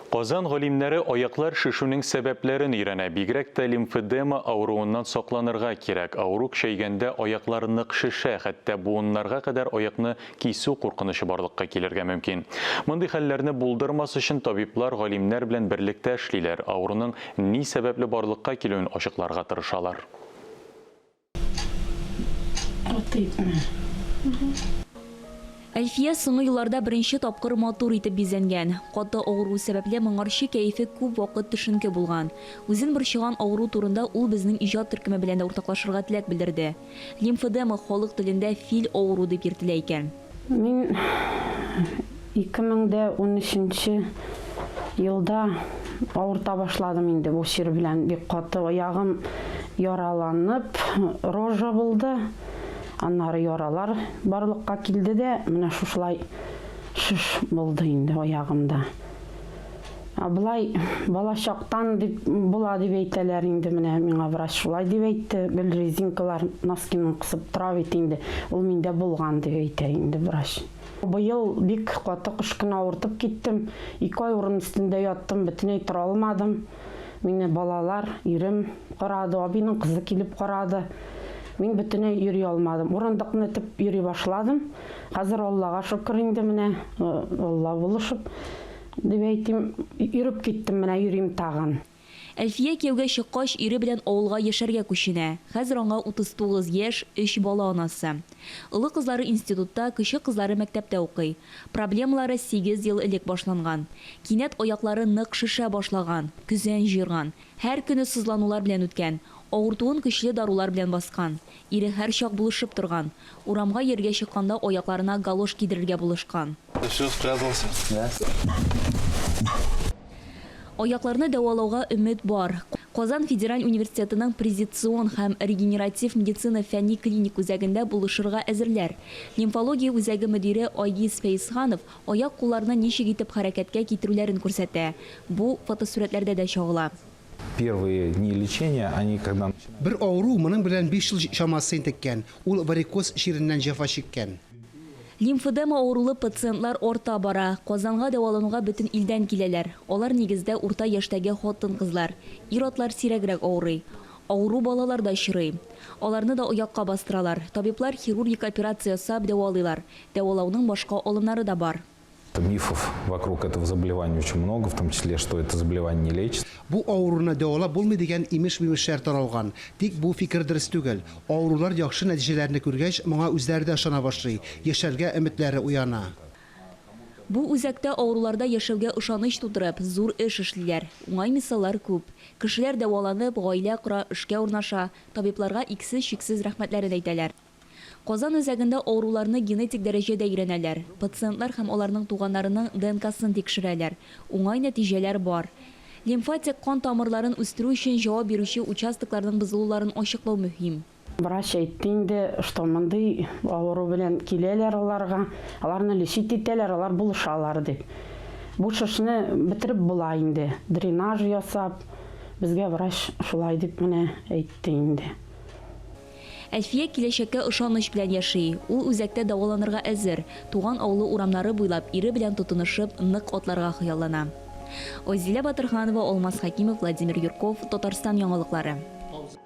Казан галимнәре аяклар шешүнең сәбәпләрен өйрәнә. Бигрәк тә лимфедема авыруыннан сакланырга кирәк. Авыру көчәйгәндә аяклар нык шешә, хәтта буыннарга кадәр аякны кисү куркынычы барлыкка килергә мөмкин. Мондый хәлләрне булдырмас өчен табиблар галимнәр белән берлектә эшлиләр, авыруның ни сәбәпле барлыкка килүен ачыкларга тырышалар. Әлфия соңгы елларда беренче тапкыр матур итеп бизәнгән. Каты авыру сәбәпле моңарчы кәефе күп вакыт төшенке булган. Үзен борчыган авыру турында ул безнең иҗат төркеме белән дә уртаклашырга теләк белдерде. Лимфедема халык телендә фил авыру дип йөртелә икән. Мин 2013 нче елда авырта башладым инде бу чир белән бик каты. Аягым яраланып, рожа булды. Аннары яралар барлыкка килде дә, менә шушылай шеш булды инде аягымда. Ә болай балачактан дип була дип әйтәләр инде менә миңа врач шулай дип әйтте. Гел резинкалар носкиның кысып тора бит инде. Ул миндә булган дип әйтә инде врач. Быел бик каты кыш көне авыртып киттем. Ике ай урын өстендә яттым, бөтенләй тора алмадым. Мине балалар, ирем карады, абыйның кызы килеп карады. Мин бөтенләй йөри алмадым. Урындыкны этеп йөри башладым. Хәзер Аллага шөкер инде менә, Алла булышып. Дип әйтим, йөреп киттем, менә йөрим тагын. Әлфия кияүгә чыккач, ире белән авылга яшәргә күченә. Хәзер аңа 39 яшь, өч бала анасы. Олы кызлары институтта, кече кызлары мәктәптә укый. Проблемалары сигез ел элек башланган. Кинәт аяклары нык шешә башлаган, көзән җыерган. Һәр көне сызланулар белән үткән. Авыртуын көчле дарулар белән баскан. Ире һәрчак булышып торган. Урамга йөрергә чыкканда аякларына галош кидерергә булышкан. Ты спрятался? Да. Аякларны дәвалауга өмет бар. Казан федераль университетының Презицион һәм регенератив медицина фәнни-клиник үзәгендә булышырга әзерләр. Лимфология үзәге мөдире Айгиз Фәезханов аяк-кулларны ничек итеп хәрәкәткә китерүләрен күрсәтә. Бу фотосурәтләрдә дә чагыла. Первые дни лечения они когда. Бер авыру моның белән биш ел чамасы интеккән, ул варикоз чиреннән җәфа чиккән. Лимфедема авырулы пациентлар арта бара. Казанга дәвалануга бөтен илдән киләләр. Алар, нигездә, урта яшьтәге хатын-кызлар. Ир-атлар сирәгрәк авырый. Авыру балалар да очрый. Аларны да аякка бастыралар. Табиблар хирургик операция ясап дәвалыйлар. Дәвалауның башка алымнары да бар. Мифов вокруг этого заболевания очень много, в том числе, что это заболевание не лечится. Бу авыруны дәвалап булмый дигән имеш-мимешләр таралган. Тик бу фикер дөрес түгел. Авырулар яхшы нәтиҗәләрне күргәч, моңа үзләре дә ышана башлый, яшәргә өметләре уяна. Бу үзәктә авыруларда яшәүгә ышаныч тудырып, зур эш эшлиләр. Уңай мисаллар күп. Кешеләр дәваланып, гаилә кора, эшкә урнаша, табибларга иксез-чиксез рәхмәтләрен әйтәләр. Казан үзәгендә авыруларны генетик дәрәҗәдә өйрәнәләр. Пациентлар һәм аларның туганнарының ДНКсын тикшерәләр. Уңай нәтиҗәләр бар. Лимфатик кан тамырларын үстерү өчен җавап бирүче участокларның бозылуларын ачыклау мөһим. Врач әйтте инде, что мондый авыру белән киләләр аларга, аларны лечить итәләр, алар булышалар дип. Бу шешне бетереп була инде, дренаж ясап, безгә врач шулай дип менә әйтте инде. Әлфия киләчәккә ышаныч белән яши. Ул үзәктә дәваланырга әзер. Туган авылы урамнары буйлап ире белән тотынышып, нык атларга хыяллана. Айзилә Батырханова, Алмаз Хәкимов, Владимир Юрков, Татарстан яңалыклары.